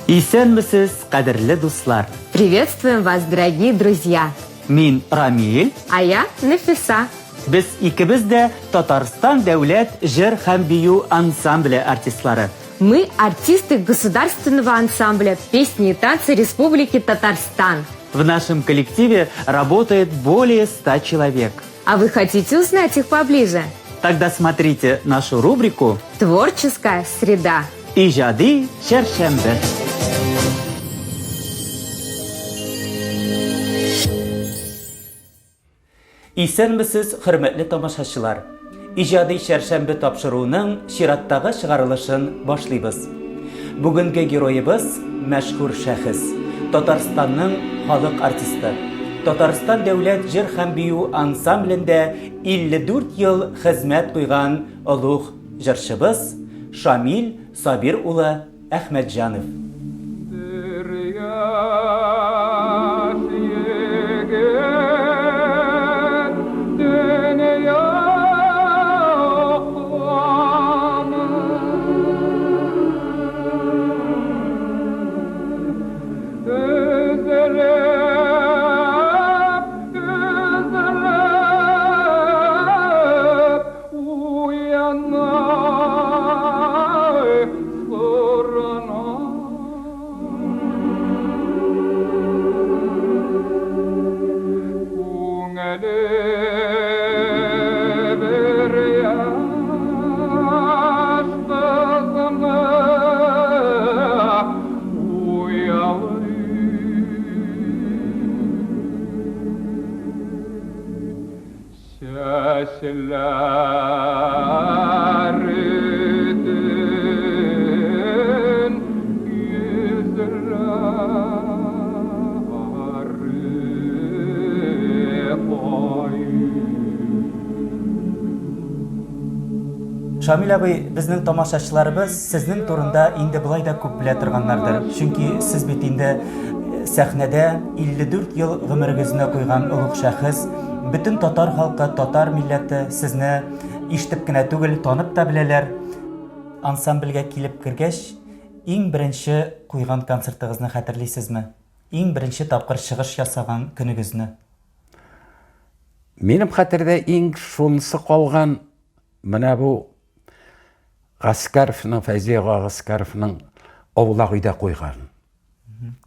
Исәнмесез, кадерле дуслар! Приветствуем вас, дорогие друзья! Мин Рамиль. А я Нафиса. Без икебез дә Татарстан дәүләт җыр һәм бию ансамбле артистлары. Мы артисты государственного ансамбля песни и танцы Республики Татарстан. В нашем коллективе работает более 100 человек. А вы хотите узнать их поближе? Тогда смотрите нашу рубрику «Творческая среда». Иҗади чәршәмбе. Исәнмесез, хөрмәтле тамашачылар! Иҗади чәршәмбе тапшыруының чираттагы чыгарылышын башлыйбыз. Бүгенге героебыз мәшһүр шәхес, Татарстанның халык артисты, Татарстан дәүләт җыр һәм бию ансамблендә 54 ел хезмәт куйган олуг җырчыбыз Шамил Сабир улы Әхмәтҗанов. Бер яшь егет дөнья Өзелеп, өзелеп уяна сорана. Күңеле бер яшь кызны уялый. Чәчләре төн, йөзләре ай. Шамил абый, безнең тамашачыларыбыз сезнең турында инде болай да күп белә торганнардыр. Чөнки сез бит инде сәхнәдә 54 ел гомерегезне куйган олуг шәхес. Бөтен татар халкы, татар милләте сезне ишетеп кенә түгел, танып та беләләр. Ансамбльгә килеп кергәч, иң беренче куйган концертыгызны хәтерлисезме? Иң беренче тапкыр чыгыш ясаган көнегезне? Минем хәтердә иң шунысы калган, менә бу Гаскәровның, Фәйзи ага Гаскәровның аулак өйдә куйган.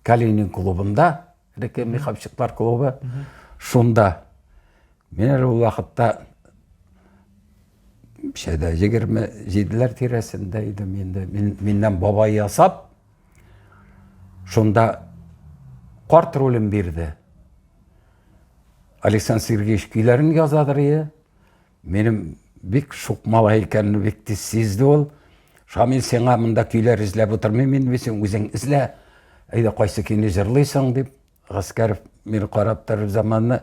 Калинин клубында, элекке Михавчиклар клубы, шунда. Мин әле ул вакытта шәдә 27-ләр тирәсендә идем инде. Мин, миннән бабай ясап, шунда карт ролен бирде. Александр Сергеевич көйләрен язадыр ие. Минем бик шук малай икәнне бик тиз сизде ул. Шамил, сиңа монда көйләр эзләп утырмыйм инде, син үзең эзлә. Әйдә, кайсы көйне җырлыйсың дип, Гаскәров мине карап торыр заманны,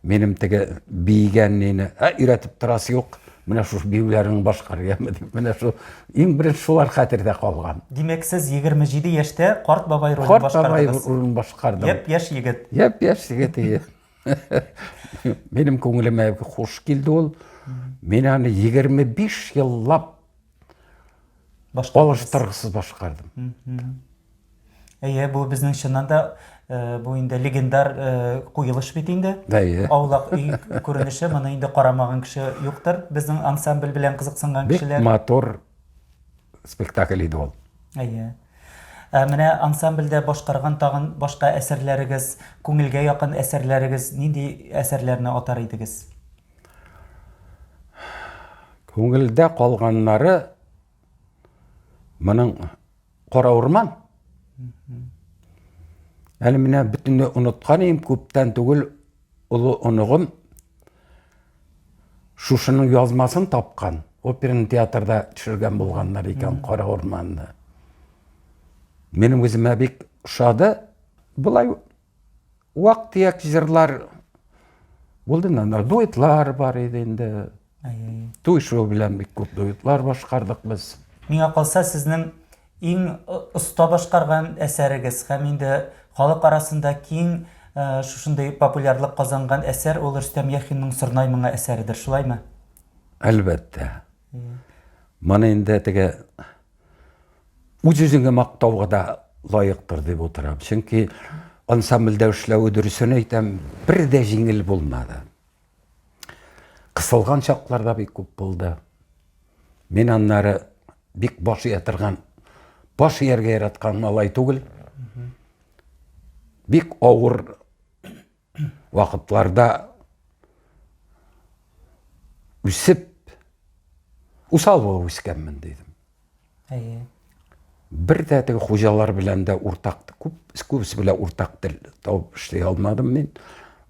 минем теге биегән нине, ә өйрәтеп торасы юк, менә шушы биюләреңне башкар, яме дип, менә шул иң беренче шулар хәтердә калган. Димәк, сез 27 яшьтә карт бабай ролен Карт бабай башкардыгыз. ролен башкардым. Япь-яшь егет. Япь-яшь егет, ие. Минем күңелемә хуш килде ул. Мин аны 25 еллап алыштыргысыз башкардым. Әйе, бу безнең чыннан да э, бу инде легендар э, куелыш бит инде. Әйе. Аулак өй күренеше, моны инде карамаган кеше юктыр. Безнең ансамбль белән кызыксынган кешеләр. Бик матур спектакль иде ул. Әйе. Ә менә ансамбльдә башкарган тагын башка әсәрләрегез, күңелгә якын әсәрләрегез, нинди әсәрләрне атар идегез? Күңелдә калганнары моның Кара урман. Әле менә бөтенләй оныткан идем, күптән түгел олы оныгым шушының язмасын тапкан. Оперный театрда төшергән булганнар икән Кара урманны. Минем үземә бик ошады. Болай вак-төяк җырлар булды инде, дуэтлар бар иде инде. Туй шоу белән бик күп дуэтлар башкардык без. Миңа калса, сезнең иң оста башкарган әсәрегез һәм инде халык арасында киң шушындый популярлык казанган әсәр ул Рөстәм Яхинның Сорнай моңы әсәредер, шулаймы? Әлбәттә. Моны инде теге үз-үзеңне мактауга да лаектыр дип утырам. Чөнки ансамбльдә эшләве дөресен әйтәм, бер дә җиңел булмады. Кысылган чаклар да бик күп булды. Мин аннары бик баш ия торган, баш ияргә яраткан малай түгел. Бик авыр вакытларда үсеп, усал булып үскәнмен дидем. Әйе. Бер дә теге хуҗалар белән дә уртак, күп, күбесе белән уртак тел табып эшли алмадым мин.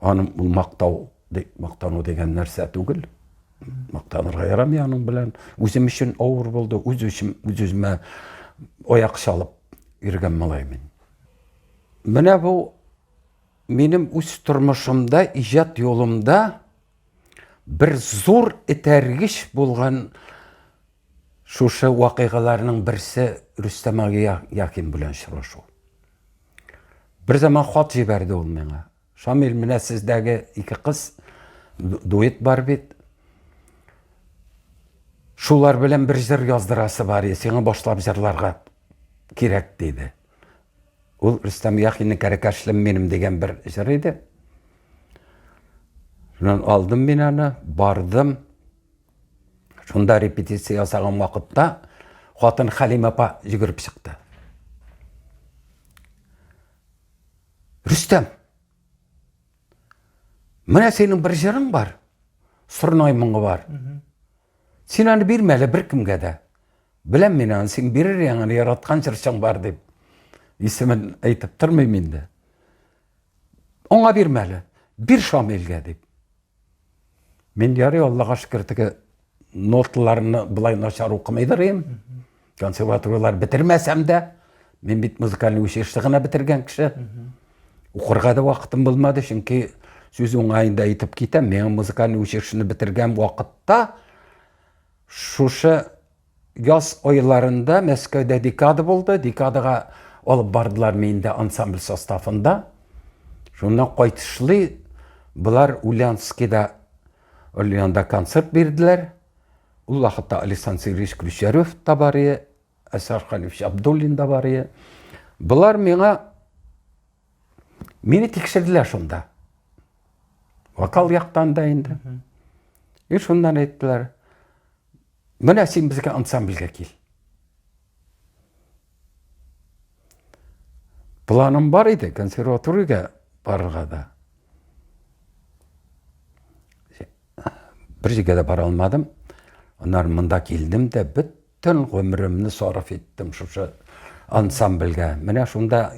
Аның ул мактау, мактану дигән нәрсә түгел. Мактанырга ярамый аның белән. Үзем өчен авыр булды, үз өчен үз-үземә аяк чалып йөргән малай мин. Менә бу минем үз тормышымда, иҗат юлымда бер зур этәргеч булган шушы вакыйгаларның берсе Рөстәм ага Яхин белән очрашу. Бер заман хат җибәрде ул миңа. Шамил, менә сездәге ике кыз дуэт бар бит. Шулар белән бер җыр яздырасы бар, сиңа башлап җырларга кирәк диде. Ул Рөстәм Яхинның Кәрәкәшлем минем дигән бер җыр иде. Шуннан алдым мин аны, бардым. Шунда репетиция ясаган вакытта хатын Хәлимә апа йөгереп чыкты. Рөстәм, менә синең бер җырың бар, сорнай моңы бар. Син аны бирмә әле беркемгә дә. Беләм мин аны, син бирер идең аны, яраткан җырчың бар дип. Исемен әйтеп тормыйм инде. Аңа бирмә әле, бир Шамилгә дип. Мин ярый Аллага шөкер теге ноталарны былай начар укымыйдыр идем. Консерваторияләр бетермәсәм дә, мин бит музыкальный училище гына бетергән кеше. Укырга да вакытым булмады, чөнки сүз уңаенда әйтеп китәм, миңа музыкальный училищены бетергән вакытта шушы яз айларында Мәскәүдә декада булды. Декадага алып бардылар мине дә ансамбль составында. Шуннан кайтышлый болар Ульяновскийда Ульянда концерт бирделәр. Ул вакытта Александр Сергеевич Ключарев та бар иде, Әсгар Халифович Абдуллин да бар иде. Болар миңа мине тикшерделәр шунда. Вокал яктан да инде. И шуннан әйттеләр, менә син безгә ансамбльгә кил. Планым бар иде консерваториягә барырга да. Бер җиргә дә бара алмадым. Аннары монда килдем дә бөтен гомеремне сарыф иттем шушы ансамбльгә. Менә шунда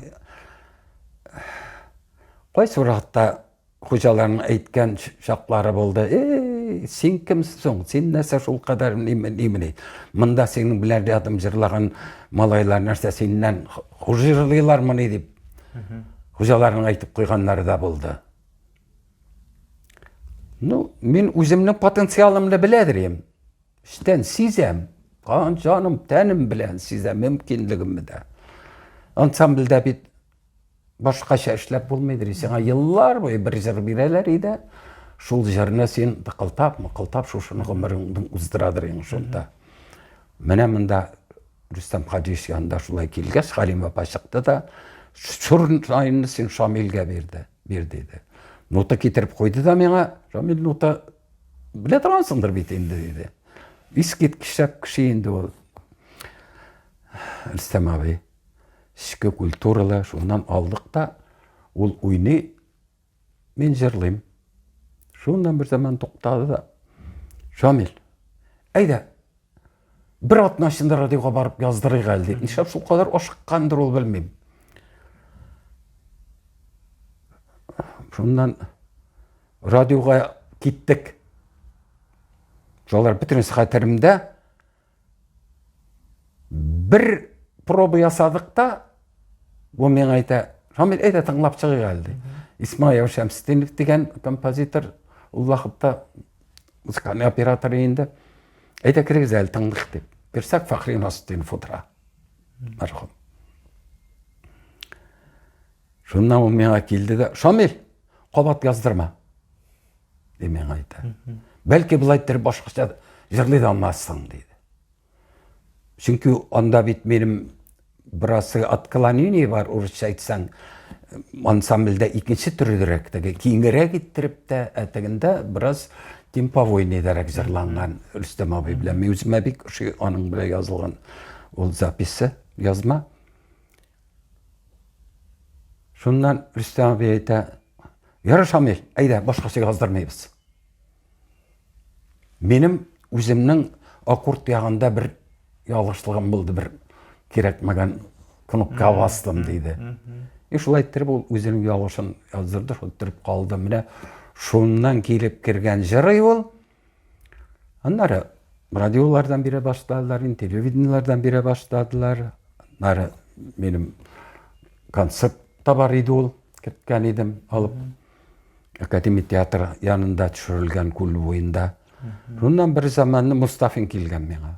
кайсы вакытта хуҗаларның әйткән чаклары булды. Эй, син кем соң? Син нәрсә шул кадәр нимени? Монда синең белән рядом җырлаган малайлар нәрсә синнән хуже җырлыйлармыни дип. Хуҗаларның әйтеп куйганнары да булды. Ну, мин үземнең потенциалымны беләдер идем. Эчтән сизәм. Кан, җаным, тәнем белән сизәм мөмкинлегемне дә. Ансамбльдә бит башкача эшләп булмыйдыр. Сиңа еллар буе бер җыр бирәләр иде. Шул җырны син тыкылтап, мыкылтап шушыны гомереңне уздырадыр инде шунда. Менә монда Рөстәм Хаҗиевич янында шулай килгәч, Халим апа чыкты да, Шурнайны син Шамилгә бирде, бир диде. Нота китереп куйды да миңа, Шамил нота белә торгансыңдыр бит инде диде. Искиткеч шәп кеше инде ул. Рөстәм абый. Эчке культуралы, шуннан алдык та, ул уйный, мин җырлыйм. Шуннан бер заман туктады да, Шамил, әйдә, бер атна эчендә радиога барып яздырыйк әле дип. Нишләп шул кадәр ашыккандыр ул белмим. Шуннан радиога киттек. Шулар бөтенесе хәтеремдә. Бер проба ясадык та, бу миңа әйтә, Шамил, әйдә тыңлап чыгыйк әле, ди. Исмаил Шәмсетдинов дигән композитор, ул вакытта музыкальный оператор инде. Әйдә керегез әле, тыңлыйк дип. Керсәк, Фәхри Насретдинов утыра. Мәрхүм. Шуннан ул миңа килде дә, Шамил, кабат яздырма. Ди миңа әйтә. Бәлки болай иттереп башкача җырлый да алмассың, диде. Чөнки анда бит минем бераз отклонение бар, урысча әйтсәң, ансамбльдә икенче төрлерәк, теге киңрәк иттереп тә, ә тегендә бераз темповой нидәрәк җырланган Рөстәм абый белән. Мин үземә бик ошый аның белән язылган ул записе, язма. Шуннан Рөстәм абый әйтә, Ярар, Шамил, әйдә, башкача яздырмыйбыз. Минем үземнең аккорд ягында бер ялгышлыгым булды, бер кирәкмәгән кнопка бастым, диде. И шулай иттереп ул үзенең ялгышын яздырды, шул иттереп калды. Менә шуннан килеп кергән җырый ул. Аннары радиолардан бирә башладылар, инде телевидениеләрдән бирә башладылар. Аннары минем концерт та бар иде ул, керткән идем алып. Академия театры янында төшерелгән күл буенда. Шуннан бер заманны Мустафин килгән миңа.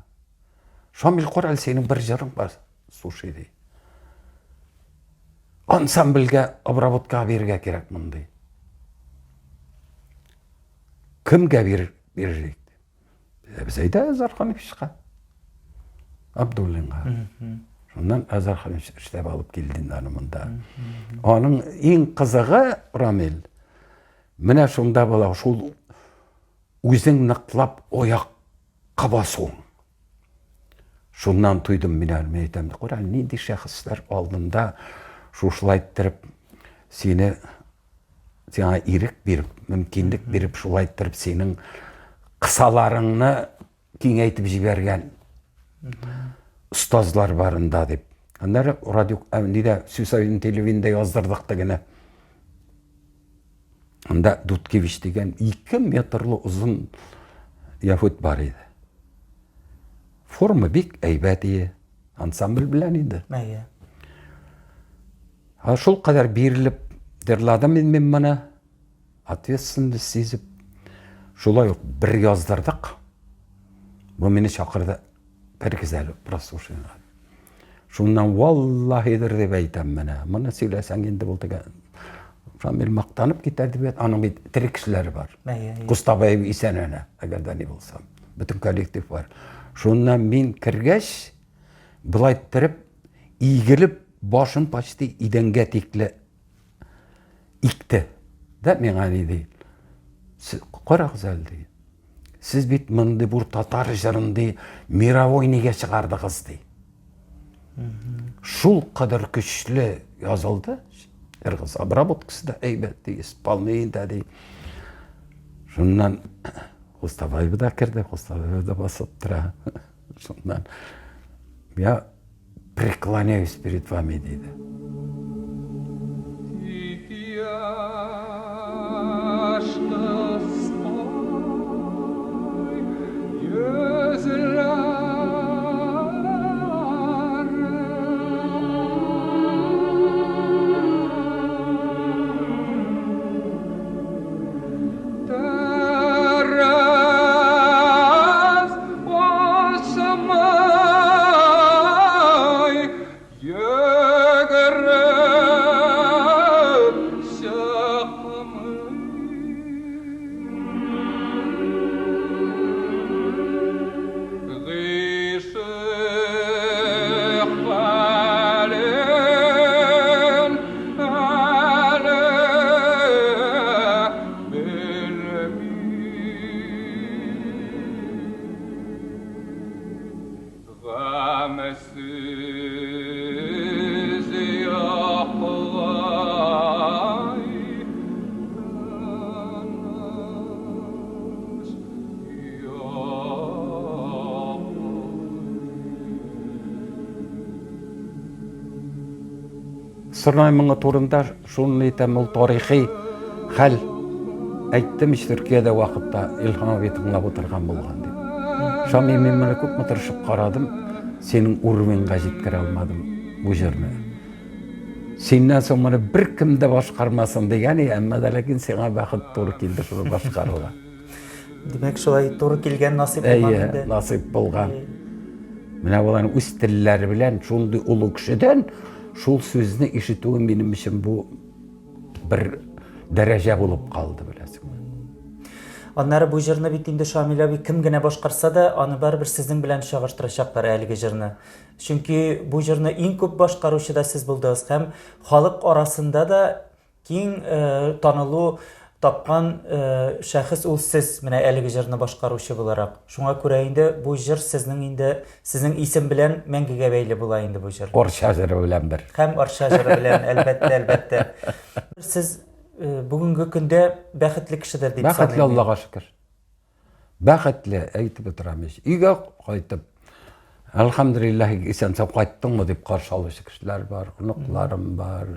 Шамил, кара әле, синең бер җырың бар, слушай, ди. Ансамбльгә обработкага бирергә кирәк мондый. Кемгә бир, бирерлек? Без әйдә Азар Ханифичка. Абдуллинга. Шуннан Азар Ханифич эшләп алып килде инде аны монда. Аның иң кызыгы, Рамил, менә шунда була, шул үзең ныклап аякка басуың. Шуннан туйдым мин әле, мин әйтәм, кара, нинди шәхесләр алдында шушылай иттереп сине сиңа ирек биреп, мөмкинлек биреп, шулай иттереп синең кысаларыңны киңәйтеп җибәргән остазлар барында дип. Аннары радио, ә, нидә, Сүсайын телевидениедә яздырдык тегене. Анда Дудкевич дигән 2 метрлы озын яһүд бар иде. Форма бик әйбәт ие. Ансамбль белән инде. Әйе. Ә шул кадәр бирелеп җырладым мин, мин моны. Ответственность сизеп. Шулай ук бер яздырдык. Бу мине чакырды. Кергез әле прослушивание. Шуннан валлаһидер дип әйтәм менә. Моны сөйләсәң инде бу теге Шамил мактанып китә дип, аның бит тере кешеләре бар. Кустабаев исән әнә, әгәр дә ни булса. Бөтен коллектив бар. Шуннан мин кергәч, Болай иттереп, игелеп, башын почти идәнгә тикле икте. Да миңа ни ди? Карагыз әле ди. Сез бит мондый бур татар җырын ди, мировой нигә чыгардыгыз ди. Шул кадәр көчле язылды. Ыргыз обработкасы да әйбәт ди, исполнение дә ди. Шуннан Хустабаева да керде, Хустабаева да басып тора. Шуннан я преклоняюсь перед вами, диде. Сырнай моңы турында шуны әйтәм, ул тарихи хәл. Әйттем ич, Төркиядә вакытта Илһам абый тыңлап утырган булган дип. Шамил, мин моны күпме тырышып карадым, синең уровеньга җиткерә алмадым бу җырны. Синнән соң моны беркем дә башкармасын дигән, әмма дә ләкин сиңа бәхет туры килде шуны башкаруга. Димәк, шулай туры килгән, насыйп булган инде. Әйе, насыйп булган. Менә боларның үз телләре белән шундый олы кешедән шул сүзне ишетүе минем өчен бу бер дәрәҗә булып калды, беләсеңме. Аннары бу җырны бит инде Шамил абый кем генә башкарса да, аны барыбер сезнең белән чагыштырачаклар әлеге җырны. Чөнки бу җырны иң күп башкаручы да сез булдыгыз һәм халык арасында да киң танылу тапкан шәхес ул сез, менә әлеге җырны башкаручы буларак. Шуңа күрә инде бу җыр сезнең инде сезнең исем белән мәңгегә бәйле була инде бу җыр. Арча җыры белән бер. Һәм Арча җыры белән, әлбәттә, әлбәттә. Сез бүгенге көндә бәхетле кешедер дип саныйм. Бәхетле, Аллага шөкер. Бәхетле, әйтеп утырам ич. Өйгә кайтып, әлхәмдүлилләһ, исән-сау кайттыңмы дип каршы алучы кешеләр бар, оныкларым бар,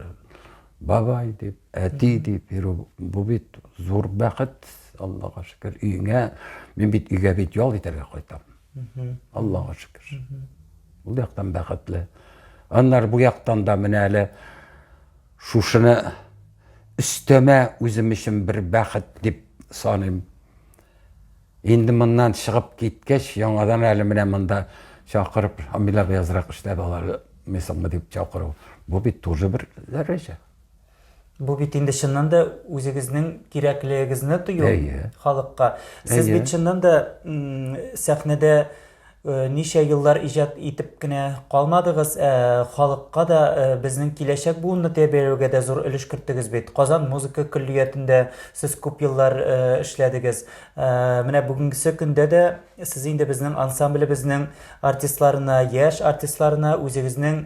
бабай дип, әти дип йөрү, бу бит зур бәхет, Аллага шөкер. Өеңә, мин бит өйгә бит ял итәргә кайтам. Аллага шөкер. Ул яктан бәхетле. Аннары бу яктан да менә әле шушыны өстәмә үзем өчен бер бәхет дип саныйм. Инде моннан чыгып киткәч, яңадан әле менә монда чакырып, Шамил абый азрак эшләп алармыйсыңмы дип чакыру. Бу бит тоже бер дәрәҗә. Бу бит инде чыннан да үзегезнең кирәклегегезне тою халыкка. Сез бит чыннан да сәхнәдә ничә еллар иҗат итеп кенә калмадыгыз, ә халыкка да безнең киләчәк буынны тәрбияләүгә дә зур өлеш керттегез бит. Казан музыка көллиятендә сез күп еллар эшләдегез. Менә бүгенгесе көндә дә сез инде безнең ансамблебезнең артистларына, яшь артистларына үзегезнең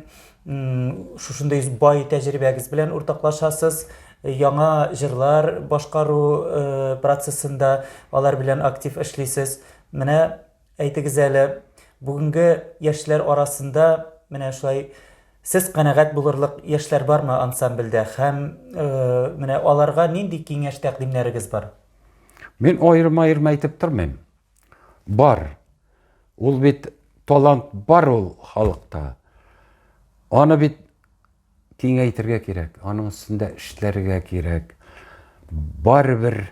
шушындый бай тәҗрибәгез белән уртаклашасыз. Яңа җырлар башкару процессында алар белән актив эшлисез. Менә Әйтегез әле, бүгенге яшьләр арасында менә шулай сез канәгать булырлык яшьләр бармы ансамбльдә һәм менә аларга нинди киңәш тәкъдимнәрегез бар? Мин аерым-аерым әйтеп тормыйм. Бар. Ул бит талант бар ул халыкта. Аны бит киңәйтергә кирәк, аның өстендә эшләргә кирәк. Барыбер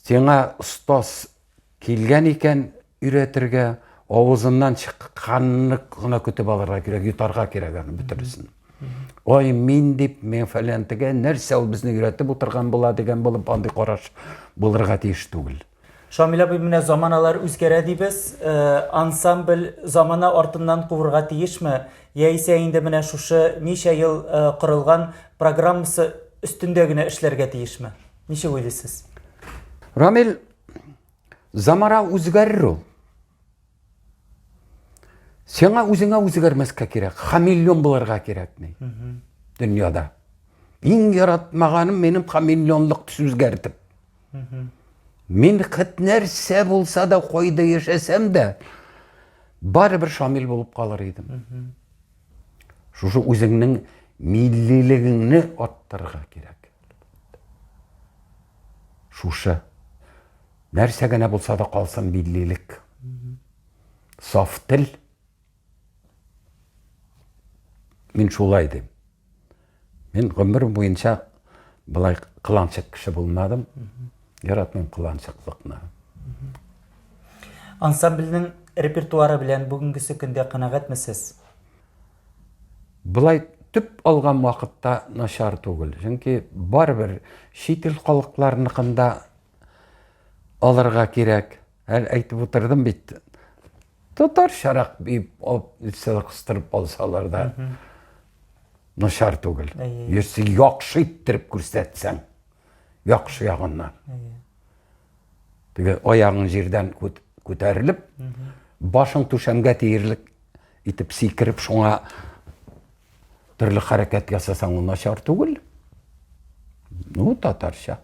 сиңа остаз Килгән икән өйрәтергә, авызыннан чыкканны гына көтеп алырга кирәк, йотарга кирәк аны бөтересен. Ой, мин дип, мин фәлән тегә, нәрсә ул безне өйрәтеп утырган була дигән булып андый караш булырга тиеш түгел. Шамил абый, менә заманалар үзгәрә дибез. Э, ансамбль замана артыннан куырга тиешме? Яисә инде менә шушы ничә ел э, корылган программасы өстендә генә эшләргә тиешме? Ничек уйлыйсыз? Рамил, замана үзгәрер ул. Сиңа үзеңә үзгәрмәскә кирәк, хамелеон булырга кирәкми. Дөньяда. Иң яратмаганым минем хамелеонлык төс үзгәртеп. Мин хет нәрсә булса да кайда яшәсәм дә, барыбер Шамил булып калыр идем. Шушы үзеңнең миллилегеңне арттырырга кирәк. Шушы. Нәрсә генә булса да калсын миллилек. Саф тел. Мин шулай дим. Мин гомер буенча былай кыланчык кеше булмадым. Яратмыйм кыланчыклыкны. Ансамбльнең репертуары белән бүгенгесе көндә канәгатьме сез? Болай төп алган вакытта начар түгел. Чөнки барыбер чит ил халыкларыныкында алырга кирәк. Әле әйтеп утырдым бит. Татарчарак дип алып кыстырып алсалар да начар түгел. Если яхшы иттереп күрсәтсәң, яхшы ягыннан. Теге аягың җирдән күтәрелеп, башың түшәмгә тиерлек итеп сикереп, шуңа төрле хәрәкәт ясасаң, ул начар түгел. Ну, татарча.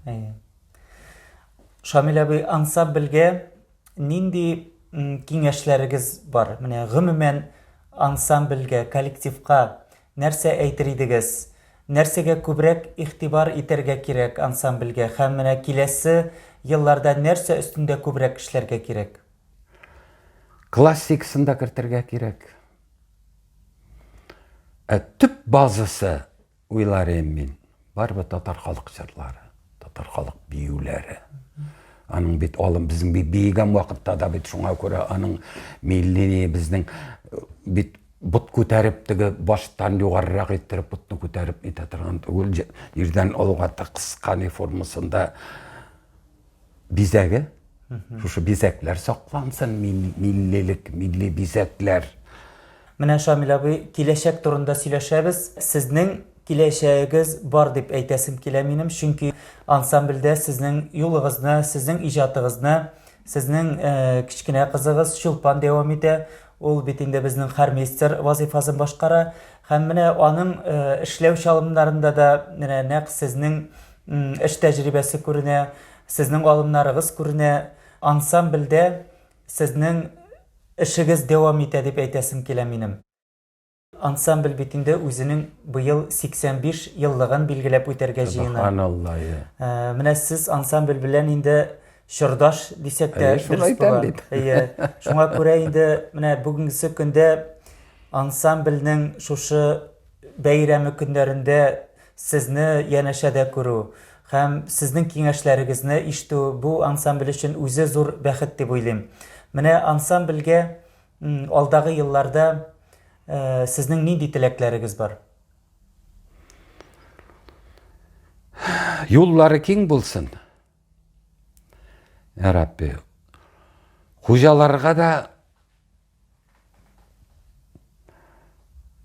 Әйе. Шамил абый, ансамбльгә нинди киңәшләрегез бар? Менә гомумән ансамбльгә, коллективка нәрсә әйтер идегез? Нәрсәгә күбрәк игътибар итәргә кирәк ансамбльгә һәм менә киләсе елларда нәрсә өстендә күбрәк эшләргә кирәк? Классикасын да кертергә кирәк. Ә төп базасы уйлар идем мин, барыбер татар халык җырлары, татар халык биюләре. Аның бит алым безнең бит биегән вакытта да бит шуңа күрә аның милли безнең э, бит бот күтәреп теге баштан югарырак иттереп ботны күтәреп нитә торган түгел, җирдән алга кыска ни формасында. бизәге. Шушы бизәкләр саклансын, миллилек, милли бизәкләр. Менә Шамил абый, киләчәк турында сөйләшәбез. Сезнең киләчәгегез бар дип әйтәсем килә минем, чөнки ансамбльдә сезнең юлыгызны, сезнең иҗатыгызны, сезнең э, кечкенә кызыгыз Чулпан дәвам итә. Ул бит инде безнең хормейстер вазыйфасын башкара. Һәм менә аның э, эшләү чалымнарында да менә нәкъ сезнең эш тәҗрибәсе күренә. Сезнең алымнарыгыз күренә, ансамбльдә сезнең эшегез дәвам итә дип әйтәсем килә минем. Ансамбль бит инде үзенең быел 85 еллыгын билгеләп үтәргә җыена. Субханалла. Э, менә сез ансамбль белән инде чордаш дисәк тә дөрес була. Әйе. Шуңа күрә инде менә бүгенгесе көндә ансамбльнең шушы бәйрәме көннәрендә Сезне янәшәдә күрү һәм сезнең киңәшләрегезне ишетү бу ансамбль өчен үзе зур бәхет дип уйлыйм. Менә ансамбльгә алдагы елларда сезнең нинди теләкләрегез бар? Юллары киң булсын. Я Рабби. Хуҗаларга да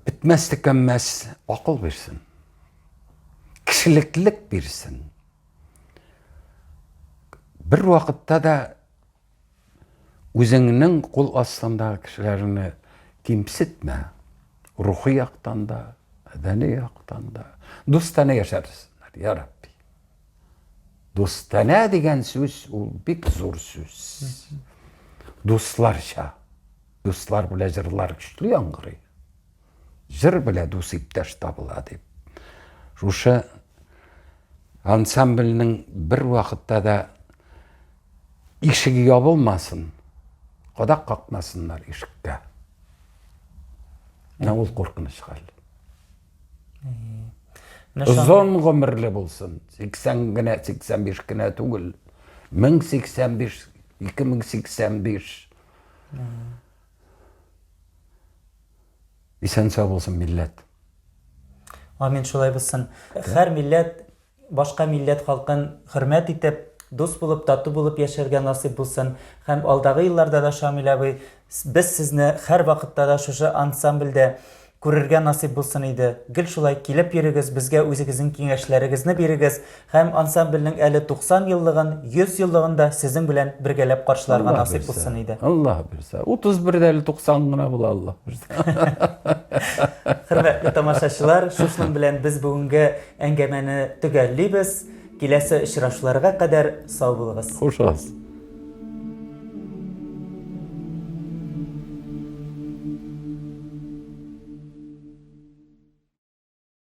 Бетмәс төкәнмәс акыл бирсен. Кешелеклек бирсен. Бер вакытта да үзеңнең кул астындагы кешеләрне кимсетмә. Рухи яктан да, мәдәни яктан да. Дустанә яшәрсеннәр, я Рабби. Дустанә дигән сүз ул бик зур сүз. Дусларча. Дуслар белән җырлар көчле яңгырый. Җыр белән дус иптәш табыла дип. Шушы ансамбльнең бер вакытта да ишеге ябылмасын, кадак какмасыннар ишеккә. Менә ул куркыныч хәл. Озын гомерле булсын. 80 генә, 85 кенә түгел. 1085, 2085. Исән сау булсын милләт. Амин шулай булсын. Һәр милләт башка милләт халкын хөрмәт итеп, дус булып, тату булып яшәргә насыйп булсын. Һәм алдагы елларда да Шамил абый, без сезне һәрвакытта да шушы ансамбльдә күрергә насыйп булсын иде. Гел шулай килеп йөрегез, безгә үзегезнең киңәшләрегезне бирегез һәм ансамбльнең әле 90 еллыгын, 100 еллыгын да сезнең белән бергәләп каршыларга насыйп булсын иде. Аллаһ бирсә. 31 дә әле 90 гына була, Аллаһ бирсә. Хөрмәтле тамашачылар, шушының белән без бүгенге әңгәмәне төгәллибез. Киләсе очрашуларга кадәр сау булыгыз. Хушыгыз.